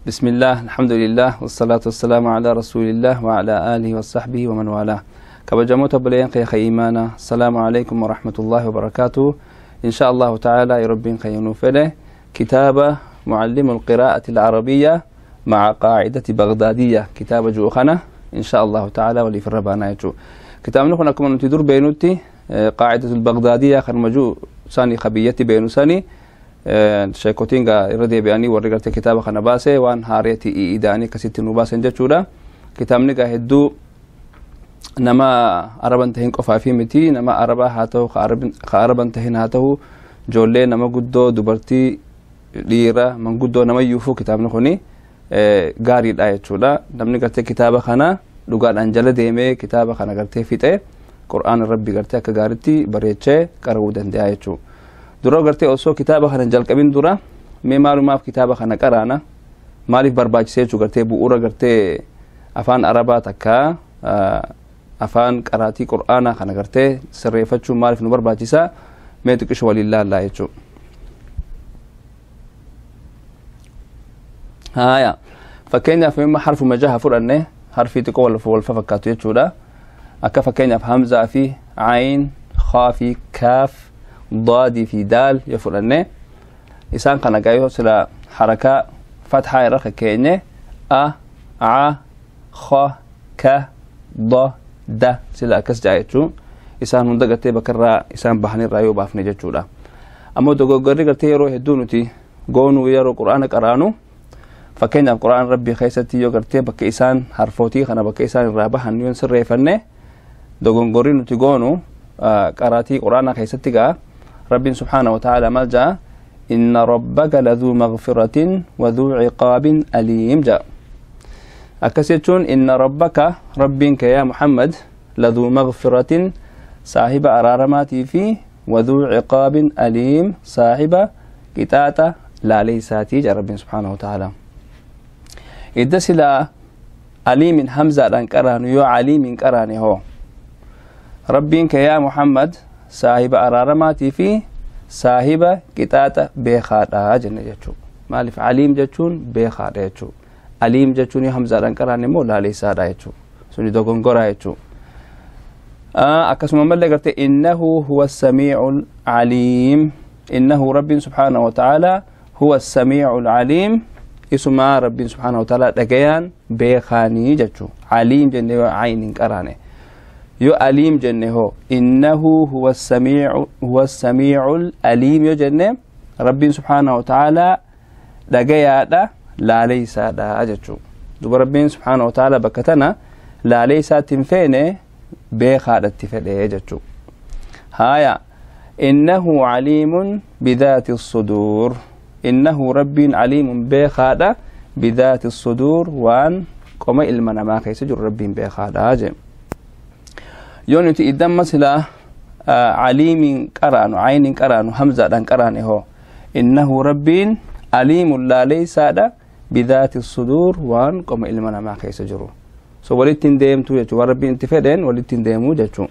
بسم الله الحمد لله والصلاة والسلام على رسول الله وعلى آله وصحبه ومن والاه. كبجموت بلين قيخ إيمانا. السلام عليكم ورحمة الله وبركاته. إن شاء الله تعالى يربين خينوفله كتابة معلم القراءة العربية مع قاعدة بغدادية كتاب جوخنا إن شاء الله تعالى ولي في الربانا يجو كتاب نخنا كمان تدور بينوتي قاعدة البغدادية خرمجو ساني خبيتي بينو ساني شيكوتينغا ردي بياني ورقرت كتاب خنا باسه وان هاريتي إيداني كسيت نوباسن جتشودا كتاب نجا هدو نما عربان تهين قفافي متي نما عربا هاتو خاربان تهين هاتو جولي نما قدو دبرتي ليرة من قدو نما يوفو كتاب نخوني غاري الآية شودا نمني قرت كتاب خنا لغات أنجلة ديمي كتاب خنا قرت فيته قرآن ربي قرت كغارتي بريتشه كرودن دي آية شو درو قرتي أوسو كتابة خنا جل كبين درا مي مالو ما في كتابة خنا كرانا مالف برباج سيجو قرتي بؤورة قرتي أفان عربا تكا أفان قراتي قرآن خنا قرتي سريفتشو مالف نبر باجسا ميتكش ولله لا يجو هايا فكينيا في مما حرف مجاها فرأنه حرفي تقول والففكاتو يجو أكا فكينيا في همزة في عين خافي كاف ضاد في دال يفرنه إنسان كان جايه سلا حركة فتحة رخ كأنه أ ع خ ك ض د سلا كس جايتشو إنسان من دقته بكرة إنسان بحني رايو بافني جتشولا أما دقو قري قرتي يروح الدونتي قونو يرو قرآن قرانو فكان القرآن ربي خيستي يو قرتي بك إنسان حرفوتي خنا بك إنسان رابح هنيون سر يفنه دقو قري نتي قونو قراتي قرآن خيستي جا رب سبحانه وتعالى ملجأ إن ربك لذو مغفرة وذو عقاب أليم جاء أكسيتون إن ربك ربك يا محمد لذو مغفرة صاحب أرارماتي في وذو عقاب أليم صاحب كتاتا لا ليساتي جاء رب سبحانه وتعالى إذا سلا أليم همزة لنكران يو عليم كراني هو ربك يا محمد صاحب أرارماتي في صاحب كتاتا بخاتا جنة جتشو مالف عليم جتشون بخاتا جتشو عليم جتشون همزة رنكراني مولا ليسا جتشو سوني دوغن غورا جتشو أكسم ملي قلت إنه هو السميع العليم إنه رب سبحانه وتعالى هو السميع العليم اسمه رب سبحانه وتعالى دقيان بخاني جتشو عليم جنة عين كراني يو أليم جنة هو إنه هو السميع هو السميع الأليم يو جنة ربي سبحانه وتعالى دقيا دا لا ليس دا أجتشو دو ربي سبحانه وتعالى بكتنا لا ليس تنفينه بخادة تفعله أجتشو هايا إنه عليم بذات الصدور إنه ربي عليم بخادة بذات الصدور وان قم إلمنا ما خيسجر ربي بخادة أجم يونتي إدام مثلا عليم كرانو عين كرانو همزة دان كراني هو إنه ربي عليم لا ليس بذات الصدور وان قم إلمنا ما خيس جرو سو ولتين ديم تو يجو ربي انتفدين ولتين ديمو جتشو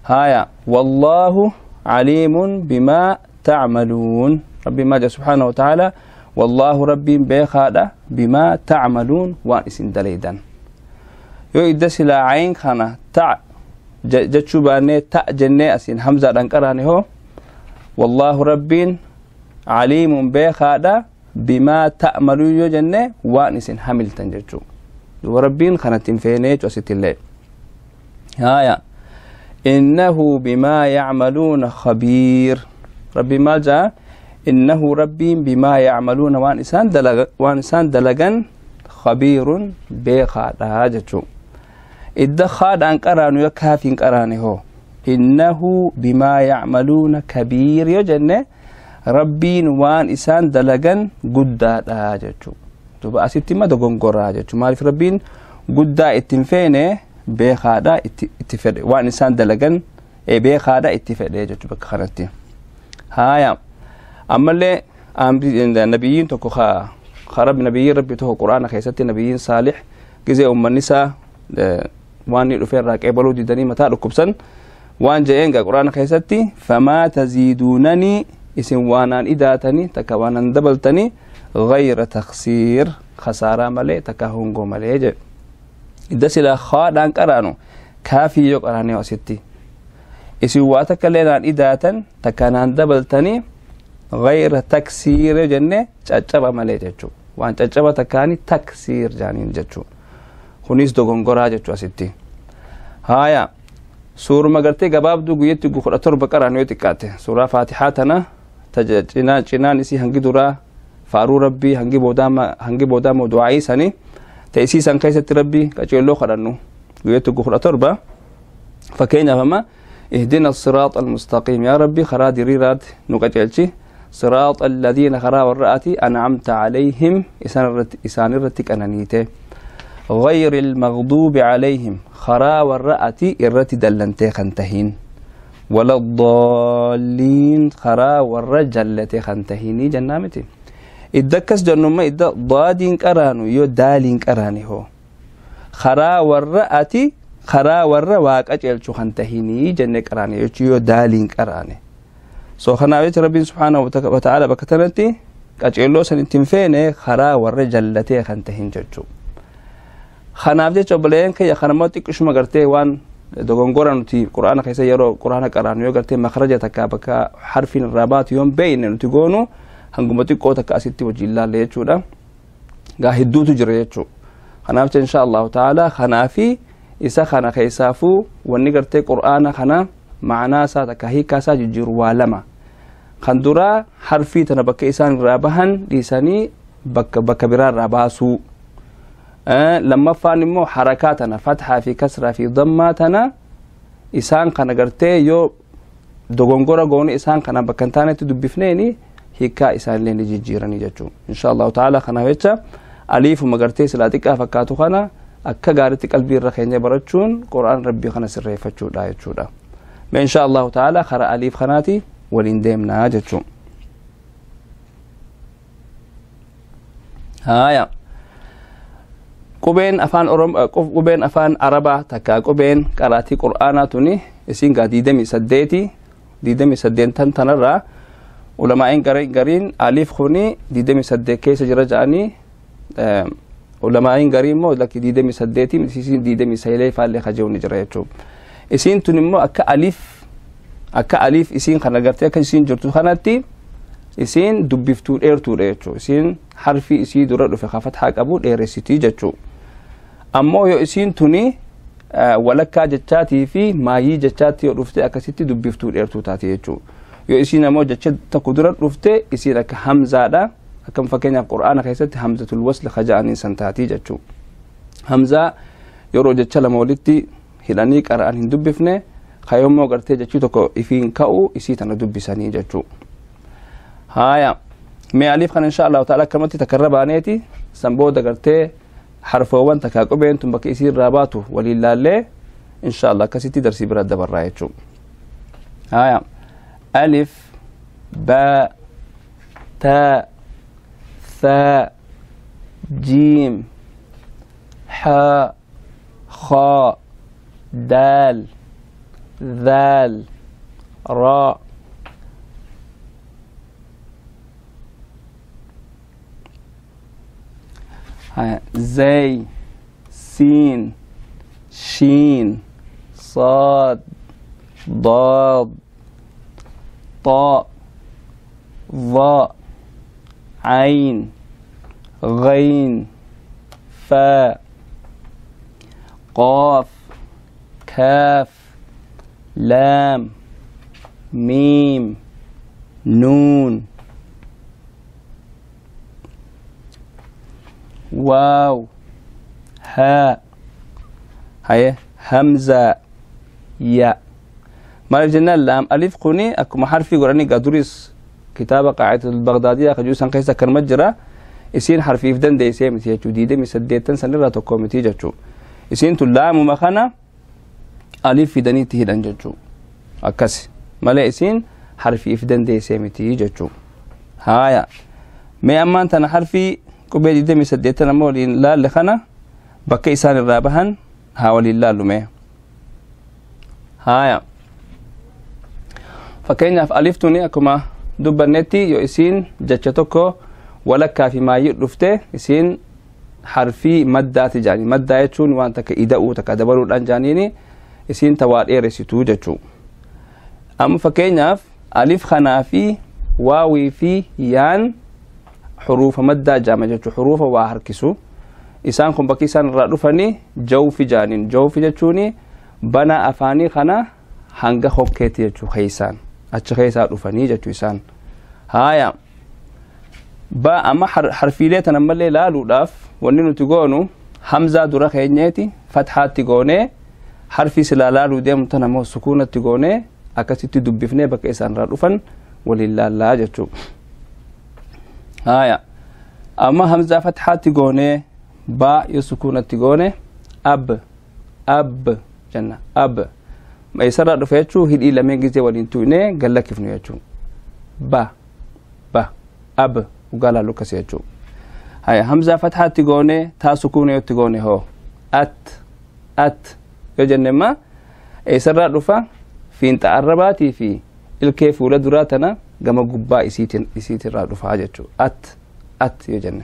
هايا والله عليم بما تعملون ربي ما جاء سبحانه وتعالى والله ربي بخادا بما تعملون وان اسن دليدان يو إدسلا عين خانا تع جتشو باني تا جنة أسين همزة دنكراني هو والله ربين عليم بخادا بما تأملون يو جنة وانسين حملتن جتشو وربين خانتين فيني جوسيت الله هايا إنه بما يعملون خبير ربي ما جاء إنه ربي بما يعملون وانسان دلغ وانسان دلغن خبير بخادا جتشو إدخاد أن قرانو يكافين قراني هو إنه بما يعملون كبير يجنة ربين وان إسان دلغن قدا داجتشو تبا أسيتي ما دقون قراجتشو مالف ربين قدا اتنفينه بخادا اتفد وان إسان دلغن بخادا اتفد جتشو بكخرتي هايا أما اللي النبيين تكو خرب نبيين ربي تهو قرآن خيستي نبيين صالح كزي أم النساء وان يدفر راك إبلو ديدني متى ركبسن وان جاء قرآن خيستي فما تزيدونني اسم وانان إداتني تكوانا دبلتني غير تخسير Khasaaraa malee takka hongoo malee jedhe. Idda sila khaadhaan qaraanu kaafii yoo qaraane asitti isin waa takka illee naan idaatan takka naan dabaltanii gayra taksiire jenne caccaba malee jechuu waan caccaba takkaani taksiir jaaniin jechuu kunis dogongoraa jechuu asitti. Haaya, suuruma gartee gabaabduu guyyatti 17 qaraan yoo xiqqaate suuraa Faatixaa tana cinaa cinaan isii hangi duraa faaruu Rabbii, hangi boodaa immoo du'aayii sanii ta isii san keessatti Rabbii qaceelloo kadhannu guyyatti 17. Fakkeenyaaf amma اهدنا الصراط المستقيم، يا ربي خرا ديريرات نقجلشي، صراط الذين خرا والرأتي أنعمت عليهم إسان الرتك أنانيته، غير المغضوب عليهم خرا والرأتي الرتي دلنتي خنتهين، ولا الضالين خرا والرجلتي خنتهيني جنامتي. إدكس جنوما إد ضادين كرانو يو دالين كراني هو خرا والرأتي خرا والرواق أجل شو خنتهيني جنة كراني يو دالين كراني. سو خنا بيت ربي سبحانه وتعالى بكتنتي أجلو سنتين فين خرا والرجلتي خنتهين ججو. خنا بيت جبلين كي خنا ما تكش ما قرتي وان dogongora nuti Qur'aana keessa yeroo Qur'aana qaraanu yoo gartee makhraja takka bakka harfiin irraa baatu yoon beeyne nuti goonu hanguma xiqqoo takka asitti wajjin ilaalle jechuudha. Gaa hedduutu jira jechuudha. Kanaaf jecha insha Allahu ta'ala kanaafi isa kana keessaafuu wanni gartee Qur'aana kana ma'anaa isaa takka hiikaa isaa jijjiiru waa lama. Kan duraa harfii tana bakka isaan irraa bahan dhiisanii bakka biraa irraa baasuu. Lammaffaan immoo harakaa tana fatxaa fi kasraa fi dammaa tana isaan kana gartee yoo dogongora goone isaan kana bakka hin taanetti dubbifneeni hiikaa isaanillee ni jijjiiranii jechuudha. Insha Allahu ta'ala kanaaf jecha aliifuma gartee silaa xiqqaa fakkaatu kana akka gaariitti qalbii irra keenya barachuun Qur'aan Rabbii kana sirreeffachuudha jechuudha. Mee insha Allahu ta'ala karaa aliif kanaati waliin deemnaa jechuudha. Haaya. Qubeen afaan Oromoo, qubeen afaan Arabaa takka qubeen qaraatii Qur'aanaa tuni isiin gaa 28, 28 tanarraa ulamaa'in gariin aliif kuni 28 keessa jira jedhanii, ulamaa'in gariin immoo lakki 28 isiin 29 faallee kajeewu ni jira jechuudha. Isiin tun immoo akka aliif isiin kana gartee akka isiin jirtu kanatti isiin dubbiftuu dheertuudha jechuudha. Isiin harfii isii dura dhufe ka fathaa qabu dheeressitii jechuudha. Ammoo yoo isiin tuni walakkaa jechaatii fi maayii jechaatti yoo dhufte akkasitti dubbiftuu dheertuu taati jechuudha. Yoo isiin ammoo jecha tokko dura dhufte isiin akka hamzaadha. Akkam fakkeenyaaf Qur'aana keessatti hamzatul wasl kaja'anii san taatii jechuudha. Hamzaa yeroo jecha lama walitti hidhanii qara'an hin dubbifne, kayoommoo gartee jechii tokko ifiin ka'u isii tana dubbisanii jechuudha. Haaya, mee aliif kana insha Allahu ta'ala akkamatti takkarra baaneeti san booda gartee harfoowwan takkaa qubeen tun bakka isii irraa baatu waliin laallee insha Allah akkasitti darsii bira dabarraa jechuudha. Haaya, alif, baa, taa, thaa, jiim, haa, khaa, daal, dhaal, raa. زي، سين، شين، صاد، ضاد، طاء، ظاء، عين، غين، فاء، قاف، كاف، لام، ميم، نون، واو، هاء. هاي همزة، ياء. maaliif jennaan laam alif kuni akkuma harfii godhanii gaduris kitaaba Qaacidatu Bagdaadiyaa kajuu san keessa akkanuma jira. Isiin harfiif dandeessee miti jechuu, 28 sanirraa tokko miti jechuu. Isiin tun laamuma kana alif fidanii itti hidhan jechuu, akkas malee isiin harfiif dandeessee miti jechuu. Haaya, mee ammaan tana harfii qubee 28 amma waliin laalle kana bakka isaan irraa bahan haa waliin laallu mee. Haaya, fakkeenyaaf aliftuni akkuma dubbannetti yoo isiin jecha tokko walakkaa fi maayyii dhufte isiin Harfii maddaati jaanii. Maddaa jechuun waan takka ida'uu takka dabaluudhaan jaaniini isiin tawaa dheeressituu jechuu. Amma fakkeenyaaf alif kanaa fi waawii fi yaan xuruufa maddaa jaama jechuu, xuruufa waa harkisu. Isaan kun bakki isaan irraa dhufanii jawfi jaaniin. Jawfi jechuun bana afaanii kana hanga hokkeetti jechuu, keeysaan achi keessaa dhufanii jechuu isaan. Haaya, ba amma harfiilee tan ammallee laaluudhaaf wanni nuti goonu hamzaa dura keenyeeti fathaatti goonee, harfii silaa laaluu deemu tan ammoo sukuunatti goonee akkasitti dubbifnee bakka isaan irraa dhufan waliin laallaa jechuu. Haaya, amma hamzaa fathaatti goonee baa yoo sukuunatti goone ab ab jenna. Ab eessarraa dhufe jechuu? Hidhii lameen gizee waliin tuqnee gallakkifnu jechuu. Ba ba ab ugaa laallu akkasi jechuu. Haya, hamzaa fathaatti goone taa sukuuna yotti goone hoo at at yoo jenne imma eessarraa dhufa? Fiinxa arrabaatii fi ilkee fuula duraa tana gama gubbaa isiitirraa dhufaa jechuu, at at yoo jenne.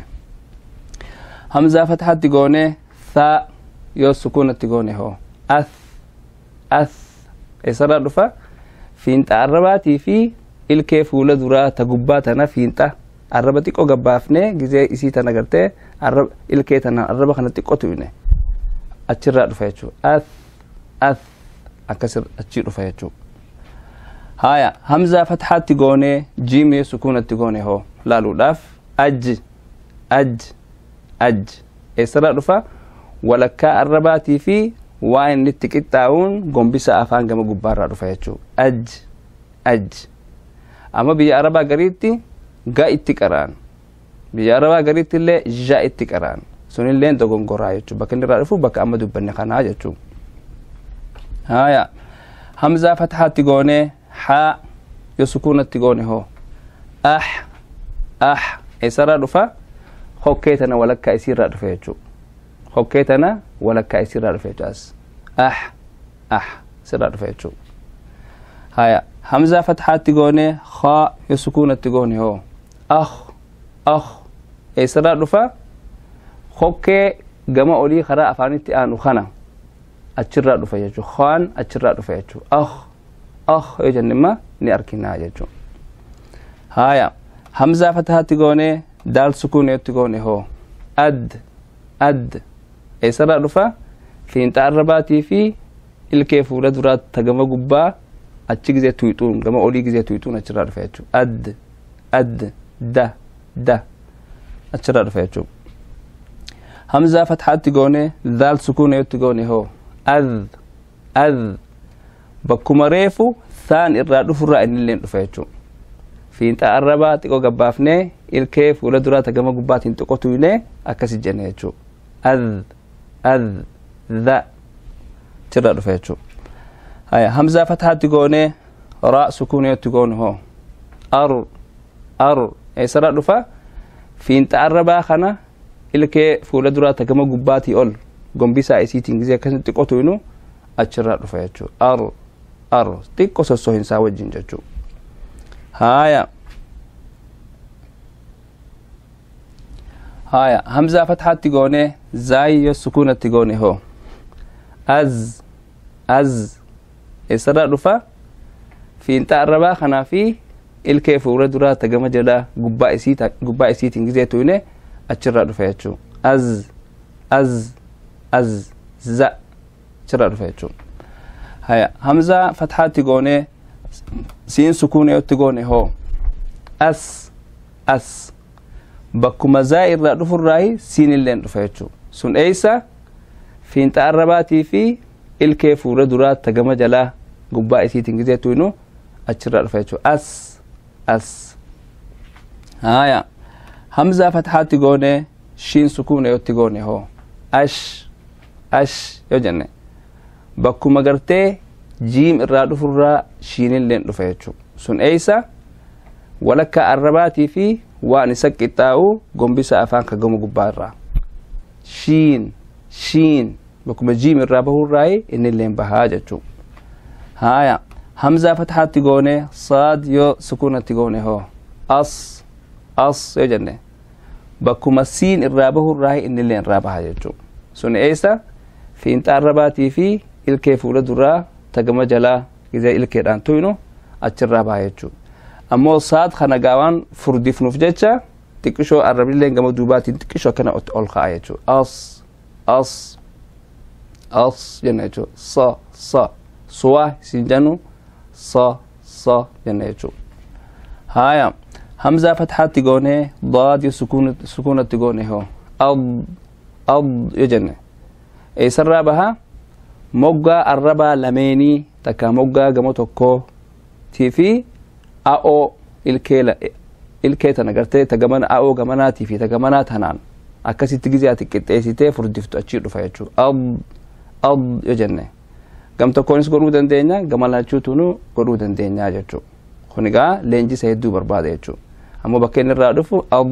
Hamzaa fathaatti goone thaa yoo sukuunatti goone hoo ath ath eessarraa dhufa? Fiinxa arrabaatii fi ilkee fuula duraa ta gubbaa tana fiinxa arraba xiqqoo gabbaafnee gizee isii tana gartee arraba ilkee tana arraba kana xiqqoo tuqne achirraa dhufa jechuu. Ath ath akkas achii dhufa jechuu. Haya, hamzaa fathaatti goonee jiimee sukuunatti goone hoo laaluudhaaf aj aj aj eessarraa dhufa? Walakkaa arrabaatii fi waa inni itti qixxaa'uun gombisa afaan gama gubbaarraa dhufa jechuu, aj aj. Amma biyya arabaa gariitti ga itti qara'an, biyya arabaa gariitti illee ja itti qara'an, sunillee dogongoraa jechuu. Bakka inni irraa dhufu bakka amma dubbanne kanaa jechuu. Haya, hamzaa fathaatti goonee haa yoo sukuunatti goone hoo ah ah eessarraa dhufa? Hokkee tana walakkaa isiirraa dhufa jechuu. Hokkee tana walakkaa isiirraa dhufa jechuu. As ah ah sirraa dhufa jechuu. Haya, hamzaa fathaatti goonee haa yoo sukuunatti goone hoo ah ah eessarraa dhufa? Hokkee gama olii karaa afaanitti aanu kana achirraa dhufa jechuu. Haan achirraa dhufa jechuu. Ah ah yoo jenne imma ni arginaa jechuu. Haya, hamzaa fathaatti goonee daal sukuuneetti goone hoo ad ad eessarraa dhufa? Fiinxa arrabaatii fi ilkee fuula duraa ta gama gubbaa achi gizee tuyxuun gama olii gizee tuyxuun achirraa dhufa jechuu. Ad ad da da achirraa dhufa jechuu. Hamzaa fathaatti goone daal sukuuneetti goone hoo ad ad bakkuma reefu thaan irraa dhufurraa innilleen dhufa jechuu. Fiinxa arrabaa xiqqoo gabbaafnee ilkee fuula duraa ta gama gubbaatiin xiqqoo tuynee akkasi jenne jechuu. Ad ad dha achirraa dhufa jechuu. Haya, hamzaa fathaatti goonee raa sukuuneetti goone hoo ar ar eessarraa dhufa? Fiinxa arrabaa kana ilkee fuula duraa ta gama gubbaatii ol gombisaa isiitiin gizee akkasitti xiqqoo tuynu achirraa dhufa jechuu. Ar ar xiqqoo sossohinsaa wajjin jechuu. Haya, haya, hamzaa fathaatti goonee zaayi yoo sukuunatti goone hoo az az eessarraa dhufa? Fiinxa arrabaa kanaa fi ilkee fuula duraa ta gama jalaa gubbaa isiitiin gizee tuyne achirraa dhufa jechuu. Az az az za achirraa dhufa jechuu. Haya, hamzaa fathaatti goonee siin sukuuneetti goone hoo as as bakkuma zaa irraa dhufurraayi siin illeen dhufa jechuu. Sun eeysa? Fiinxa arrabaatii fi ilkee fuula duraa ta gama jalaa gubbaa isiitiin gizee tuynu achirraa dhufa jechuu. As as. Haya, hamzaa fathaatti goone shiin sukuuneetti goone hoo ash ash yoo jenne bakkuma gartee jiim irraa dhufurraa shiinilleen dhufa jechuu. Sun eeysa? Walakkaa arrabaatii fi waan isa qixxaa'u gombisa afaan ka gama gubbaa irraa shiin shiin bakkuma jiim irraa bahurraayi innilleen bahaa jechuu. Haya, hamzaa fathaatti goone saad yoo sukuunatti goone hoo as as yoo jenne Bakkuma siin irraa bahu irraa innillee irraa baha jechuudha. Sun eessa? Fiinxa arrabaatii fi ilkee fuula duraa tagama jalaa gizee ilkeedhaan tuynu achirraa baha jechuudha. Ammoo saad kana gaawaan furdifnuuf jecha xiqqishoo arrabnillee gama duubaatiin xiqqishoo akkana ol ka'a jechuudha. As as as jenna jechuudha. Sa sa suwa siin jennu sa sa jenna jechuudha. Haaya hamzaa fatxaatti goonee daadii sukuunatti goone hoo ad ad yoo jenne eessarraa baha? Moggaa arrabaa lameenii takka moggaa gama tokkootii fi a'oo ilkee tana gartee ta gamana a'oo gamanaatii fi ta gamanaa tanaan akkasitti gizee ati qixxeessitee furdiftu achii dhufa jechuudha. Ad ad yoo jenne gam tokkoonis godhuu dandeenya, gama lachuutuunuu godhuu dandeenya jechuudha. Kun egaa leenjisa hedduu barbaada jechuudha. Ammoo bakka inni irraa dhufu ad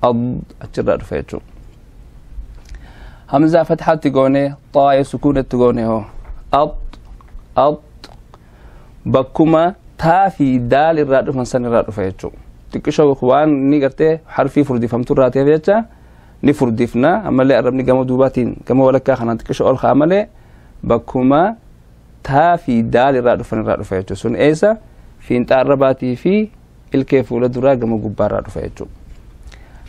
ad achirraa dhufa jechuudha. Hamzaa fatxaatti goone xaa'ee sukuunatti goone hoo at at bakkuma taa fi daal irraa dhufan san irraa dhufa jechuudha. Xiqqishoo waan inni gartee harfii furdifamtu irraa ta'eef jecha ni furdifna, ammallee arrabni gama duubaatiin gama walakkaa kanaan xiqqishoo ol ka'a malee bakkuma taa fi daal irraa dhufan irraa dhufa jechuudha. Sun eessa? Fiinxa arrabaatii fi ilkee fuula duraa gama gubbaa irraa dhufa jechuudha.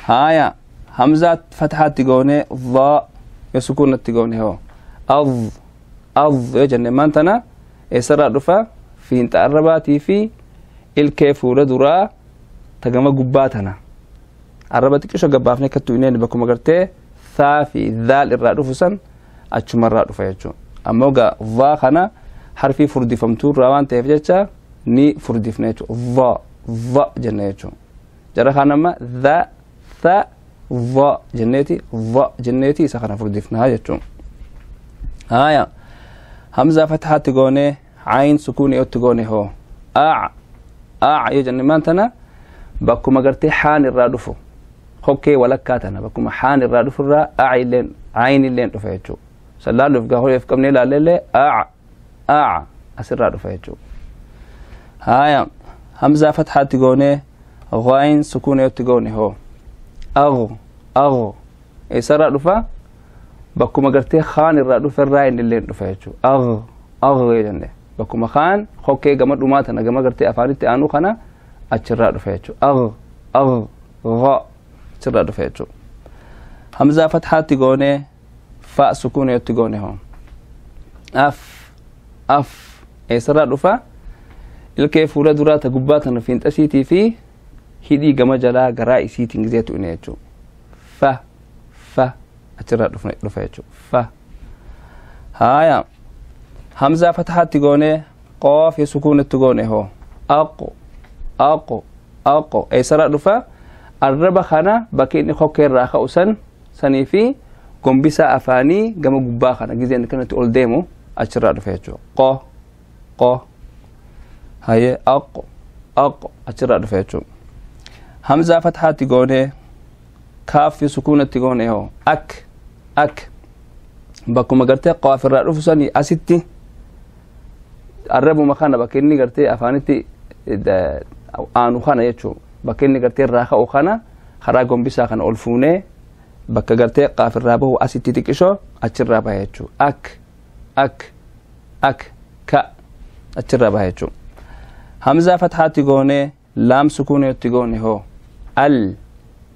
Haaya hamzaa fatxaatti goone dhaa yoo sukuunatti goone hoo adh adh yoo jenne maan tana eessarraa dhufa? Fiinxa arrabaatii fi ilkee fuula duraa ta gama gubbaa tana arraba xiqqishoo gabbaafnee akka tu'ineen bakkuma gartee thaa fi dhaal irraa dhufu san achumarraa dhufa jechuudha. Ammoo gaa dhaa kana harfii furdifamtuu irraa waan ta'eef jecha ni furdifna jechuudha. Dha dha jenna jechuudha. Jara kaan amma dha tha dha jenneeti dha jenneeti isa kana furdifnaa jechuudha. Haaya hamzaa fatxaatti goonee cayin sukuunii otti goone hoo aac aac yoo jenne maan tana bakkuma gartee xaan irraa dhufu hokkee walakkaa tana bakkuma xaan irraa dhufu irraa aac illeen cayin illeen dhufa jechuudha. Sallaaluuf gaa hoyeef qabnee ilaalleellee aac aac asirraa dhufa jechuudha. Haaya hamzaa fatxaatti goonee ghayin sukuunii otti goone hoo agh agh eessarraa dhufa? Bakkuma gartee kaan irraa dhufe irraa inni illeen dhufa jechuudha. Agh agh yoo jenne bakkuma kaan hokkee gama dhumaa tana gama gartee afaanitti aanu kana achirraa dhufa jechuudha. Agh agh gha achirraa dhufa jechuudha. Hamzaa fatxaatti goonee fa sukuunii otti goone hoo af af eessarraa dhufa? Ilkee fuula duraa ta gubbaa tana fiinxasiitii fi hidhii gama jalaa garaa isiitiin gizee tu'ine jechuudha. Fa fa achirraa dhufa jechuudha. Fa haaya hamzaa fatxaatti goonee qoof sukuunatti goone hoo aqo aqo aqo eessarraa dhufa? Arraba kana bakki inni hokkee irraa ka'u san sanii fi gombisaa afaanii gama gubbaa kana gizeen kanatti ol deemu achirraa dhufa jechuudha. Qo qo haye aqo aqo achirraa dhufa jechuudha. Hamzaa fatxaatti goonee kaaffi sukuunatti goone hoo ak ak bakkuma gartee qaaf irraa dhufu sanii asitti arrabuma kana bakka inni gartee afaanitti aanu kana jechuudha. Bakka inni gartee irraa ka'u kana karaa gombisaa kana ol fuunee bakka gartee qaaf irraa bahu asitti xiqqishoo achirraa baha jechuudha. Ak ak ak ka achirraa baha jechuudha. Hamzaa fatxaatti goonee laam sukuunii goone hoo al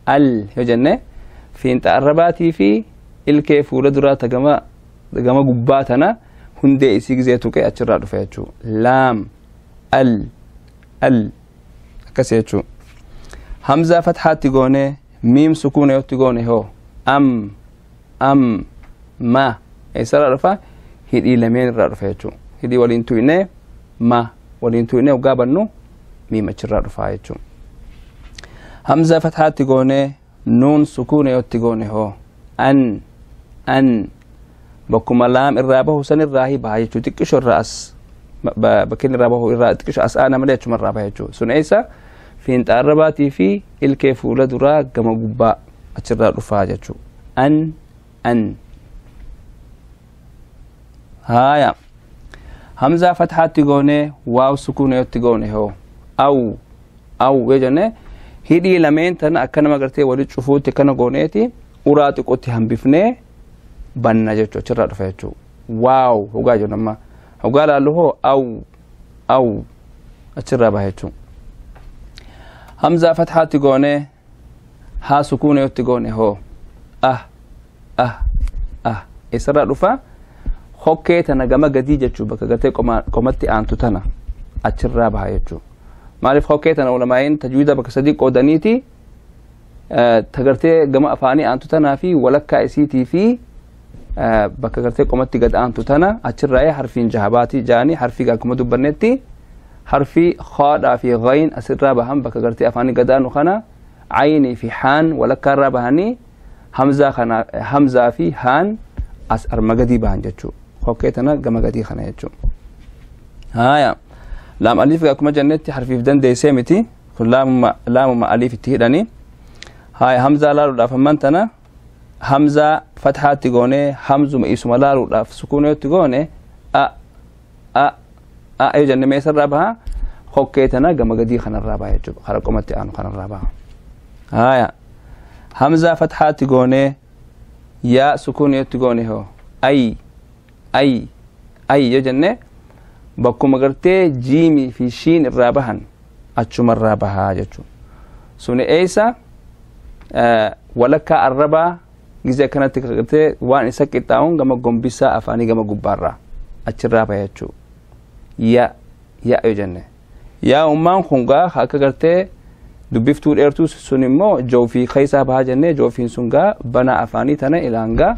al yoo jenne fiinxa arrabaatii fi ilkee fuula duraa ta gama gubbaa tana hundee isii gizee tuqee achirraa dhufa jechuudha. Laam al al akkas jechuudha. Hamzaa fatxaatti goonee miim sukuuna yotti goone hoo am am ma eessarraa dhufa? Hidhii lameen irraa dhufa jechuudha. Hidhii waliin tuqnee ma waliin tuqnee hoggaa bannu miim achirraa dhufa jechuudha. Hamzaa fatxaatti goonee nuun sukuuna yotti goone hoo an an bakkuma laam irraa bahu san irraa baha jechuudha. Xiqqishoo irraa as bakki inni irraa bahu irraa xiqqishoo as aana malee achuma irraa baha jechuudha. Sun eessa? Fiinxa arrabaatii fi ilkee fuula duraa gama gubbaa achirraa dhufaa jechuudha. An an haaya hamzaa fatxaatti goonee waaw sukuuna yotti goone hoo aw aw yoo jenne Hidhii lameen tana akka nama gartee walitti cufuutti kana gooneeti uraa xiqqootti hambifnee banna jechuu, achirraa dhufa jechuu. Waaw hogaa jennu amma hogaa laallu hoo aw aw achirraa baha jechuu. Hamzaa fathaatti goonee haa sukuuna yotti goone hoo ah ah ah eessarraa dhufa? Hokkee tana gama gadii jechuu, bakka gartee qomatti aantu tana achirraa baha jechuu. Maaliif hokkee tana ulamaa'iin tajwiida bakka sadii qoodaniiti, ta gartee gama afaanii aantu tanaa fi walakkaa isiitii fi bakka gartee qomatti gad aantu tana achirraa harfiin jahabaatii jaanii. Harfii akkuma dubbannetti harfii khaadhaa fi ghayn asirraa bahan, bakka gartee afaanii gad aanu kana. Aynii fi haan walakkaarraa bahanii, hamzaa kana hamzaa fi haan as arma gadii bahan jechuu, hokkee tana gama gadii kana jechuu. Haya, laam aliif akkuma jennetti harfiif dandeessee miti kun, laamuma aliif itti hidhanii. Haya, hamzaa laaluudhaaf amman tana hamzaa fathaatti goonee hamzuma isuma laaluudhaaf sukuuna yotti goone a a a yoo jenne meesarraa baha? Hokkee tana gama gadii kanarraa baha jechuudha, kara qomatti aanu kanarraa baha. Haya, hamzaa fathaatti goonee yaa sukuuna yotti goone hoo ay ay ay yoo jenne bakkuma gartee jiimii fi shiin irraa bahan achumarraa bahaa jechuudha. Suni eessa? Walakkaa arrabaa gizee akkanatti gartee waan isa qixxaa'uun gama gombisaa afaanii gama gubbaarraa achirraa baha jechuudha. Ya ya yoo jenne yaa ummaan kun gaa akka gartee dubbiftuu dheertuu sun immoo joofii keessaa bahaa jennee, joofiin sun gaa bana afaanii tana ilaangaa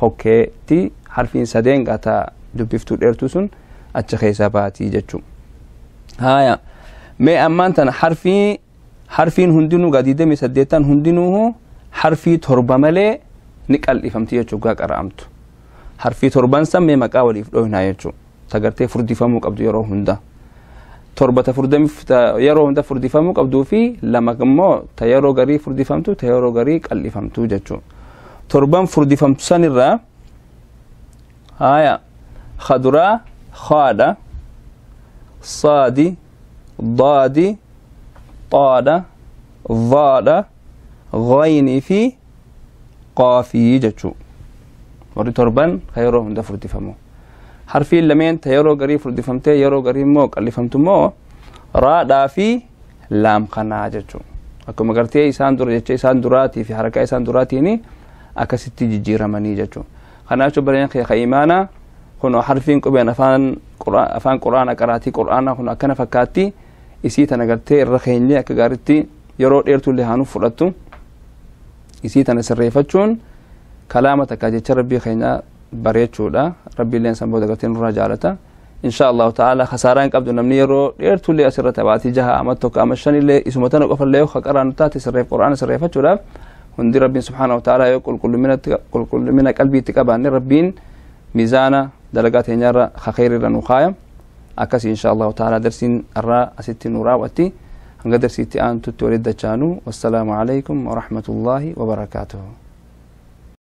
hokkeetti harfiin sadeen gaa ta dubbiftuu dheertuu sun achi keessaa baatii jechuudha. Haya, mee ammaan tana harfiin hundinuu gaa 28 hundinuu harfii 7 malee ni qal'ifamti jechuudha gaa qara'amtu. Harfii 7n san mee maqaa waliif dhoohinaa jechuudha. Tagartee furdifamuu qabdu yeroo hunda. 7 ta yeroo hunda furdifamuu qabduu fi 2 immoo ta yeroo garii furdifamtu, ta yeroo garii qal'ifamtu jechuudha. 7n furdifamtu sanirraa haya khaduraa khaadha, saadi, daadi, xaadha, dhaadha, ghaynii fi qaafii jechuu. Warri 7n ka yeroo hunda furdifamu. Harfiin lameen ta yeroo garii furdifamtee yeroo garii immoo qal'ifamtu immoo raadhaa fi laam kanaa jechuu. Akkuma gartee isaan dura jecha isaan duraatii fi harakaa isaan duraatiin akkasitti jijjiiramanii jechuu. Kanaaf jechuun bareen kee imaanaa kun harfiin qubeen afaan quraana qaraatii quraanaa kun akkana fakkaatti. Isii tana gartee irra keenyee akka gaariitti yeroo dheertullee haanuuf fudhattu isii tana sirreeffachuun kalaama takka jecha rabbii keenya bareechuudha. Rabbiilleen san booda gartee nurraa jaalata. Insha Allahu ta'ala khasaaraa hin qabdu namni yeroo dheertullee asirra taphaati 6 ama 1 ama 5illee isuma tana qofallee yoo qaraanu taate sirreef quraana sirreeffachuudhaaf hundi rabbiin subhaanahu wa ta'ala yoo qulqullumina qalbiitti qabaanne rabbiin miizaana dalagaa teenyarra khayriirra nu kaaya. Akkasii insha Allahu ta'ala darsiin irraa asitti nu raawwatti. Hanga darsiitti aantutti walitti dachaanu, wassalaamu alaykum wa rahmatullahi wa barakaatuhu.